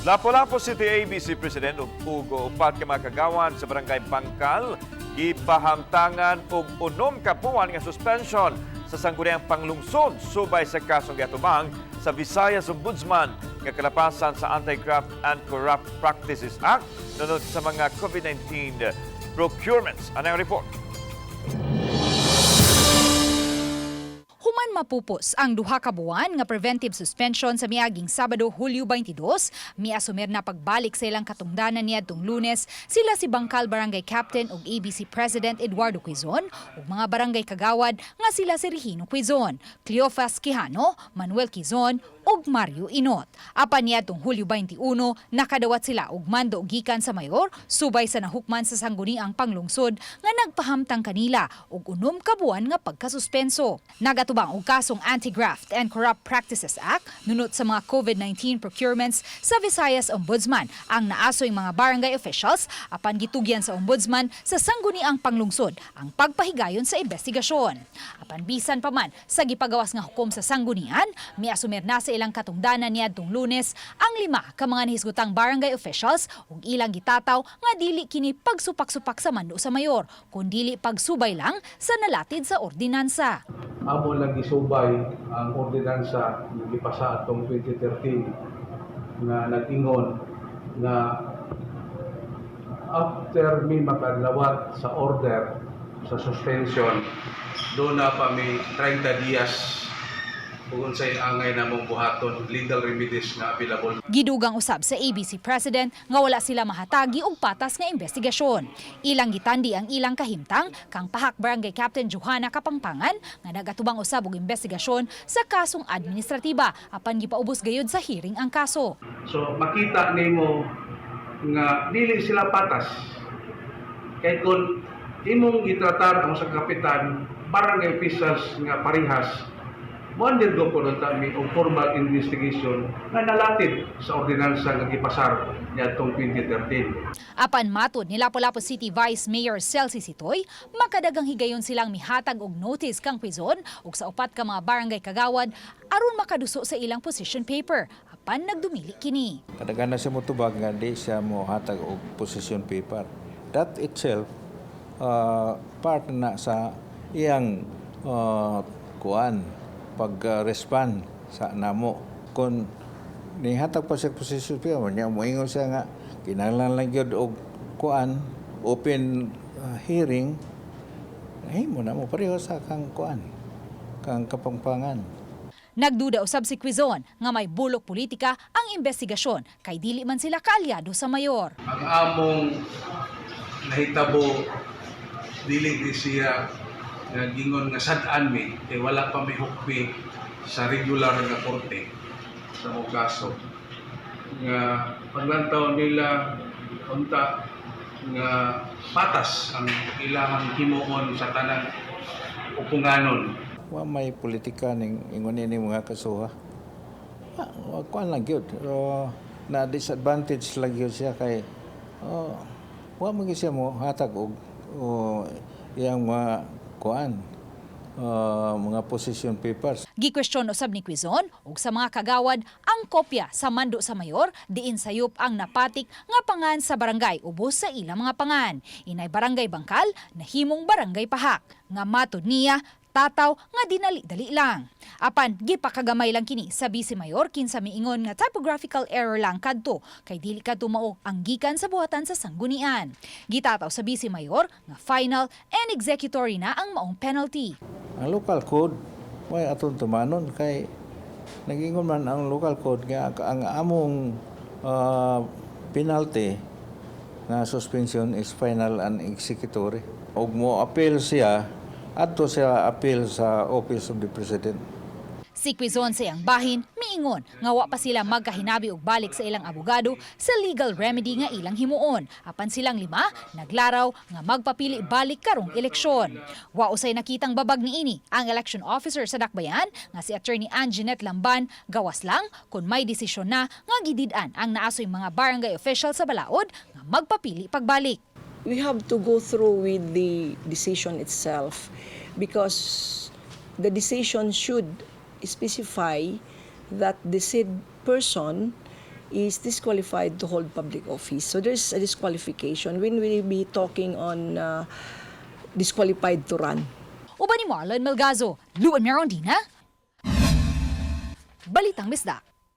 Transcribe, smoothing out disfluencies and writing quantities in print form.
Lapu-Lapu City ABC President ug ugo upat ka mga kagawad sa Barangay Bangkal gipahamtangan og 6 ka buwan nga suspension sa Sangguniang Panglungsod subay sa kasong giatubang sa Visayas Ombudsman nga kalapasan sa Anti-Graft and Corrupt Practices Act nunot sa mga COVID-19 procurements. Ano ang report? Human mapupos ang 2 ka buwan nga preventive suspension sa miaging Sabado, Hulyo 22, miasumer na pagbalik sa ilang katungdanan niadtong Lunes sila si Bangkal Barangay Captain ug ABC President Eduardo Quizon ug mga barangay kagawad nga sila si Regino Quizon, Cleofas Quijano, Manuel Quizon ug Mario Inot. Apan niadtong Hulyo 21, nakadawat sila og mando gikan sa mayor subay sa nahukman sa Sangguniang Panglungsod nga nagpahamtang kanila og 6 ka buwan nga pagkasuspenso. Nagatubang og kasong Anti-Graft and Corrupt Practices Act nunot sa mga COVID-19 procurements sa Visayas Ombudsman ang naasoy mga barangay officials, apan gitugyan sa Ombudsman sa Sangguniang Panglungsod ang pagpahigayon sa investigasyon. Apan bisan pa man sa gipagawas nga hukom sa Sanggunian, miasumer na sa ilang katungdanan niadtong Lunes ang lima ka mga nahisgutang barangay officials ug ilang gitataw nga dili kini pagsupak-supak sa mando sa mayor, kundili pagsubay lang sa nalatid sa ordinansa. Amo lang gisubay ang ordinansa nga gipasa atong 2013 nga nag-ingon nga after mi makadlawat sa order sa suspension, duna pa mi 30 dias kung unsay angay namong buhaton, legal remedies nga available. Gidugang usab sa ABC President nga wala sila mahatagi og patas nga investigasyon. Ilang gitandi ang ilang kahimtang kang Pahak Barangay Captain Johanna Kapangpangan nga nagatubang usab og investigasyon sa kasong administratiba, apan gipaubos gayud sa hearing ang kaso. So makita nimo nga dili sila patas. Kay kung imong gitratar ang sa kapitan, barangay officials nga parihas, mo undergo po nun mi og formal investigation nga nalatid sa ordinansa nga gipasar niadtong 2013. Apan matod ni Lapu-Lapu City Vice Mayor Celsi Sitoy, makadagang higayon silang mihatag og notice kang Quizon ug sa upat ka mga barangay kagawad aron makaduso sa ilang position paper, apan nagdumili kini. Kadaghan na siya motubag nga di siya mo hatag og position paper. That itself part na sa iyang kuan pag-respond sa namo. Kung nihatag pa siya position paper, niya moingon siya nga kinahanglan lang gyud og kuan open hearing, mo na mo pareho sa kang kuan kang Kapangpangan. Nagduda usab si Quizon nga may bulok politika ang investigasyon kay dili man sila kaalyado sa mayor. Ang among nahitabo, dili di siya nga gingon nga sad-an mi kay wala pa mi hukbi sa regular nga korte sa mga kaso nga paglantaw nila unta nga patas ang ilahang himuon sa tanang upunganon. Wa may politika ning ingon ini mga kasuha. Ah, wa kuan lang gyud. Na disadvantage lang gyud siya kay wa man gyud siya mo hatag og iyang mga kuan mga position papers. Gikwestiyon usab ni Quizon ug sa mga kagawad ang kopya sa mando sa mayor diin sayop ang napatik nga pangan sa barangay ubos sa ilang mga pangan. Inay Barangay Bangkal nahimong Barangay Pahak nga matod niya tataw nga dinali-dali lang. Apan gipakagamay lang kini sa Vice Mayor kinsa miingon nga typographical error lang kadto kay dili kadto mao ang gikan sa buhatan sa sanggunian. Gitataw sa Vice Mayor nga final and executory na ang maong penalty. Ang local code way atong tumanon kay nagingon man ang local code nga ang among penalty nga suspension is final and executory. Og mo appeal siya, adto siya appeal sa Office of the President. Si Quizon sa iyang bahin, miingon nga wa pa sila magkahinabi og balik sa ilang abogado sa legal remedy nga ilang himuon. Apan silang lima, naglaraw nga magpapili balik karong eleksyon. Wa usay nakitang babag niini ang election officer sa Dakbayan nga si Attorney Anjanette Lamban, gawas lang kung may desisyon na nga gidid-an ang naasoy mga barangay official sa balaod nga magpapili pagbalik. We have to go through with the decision itself because the decision should specify that the said person is disqualified to hold public office. So there's a disqualification when we be talking on disqualified to run. Uban ni Marlon Melgazo, Luan Merondina, Balitang Bisdak.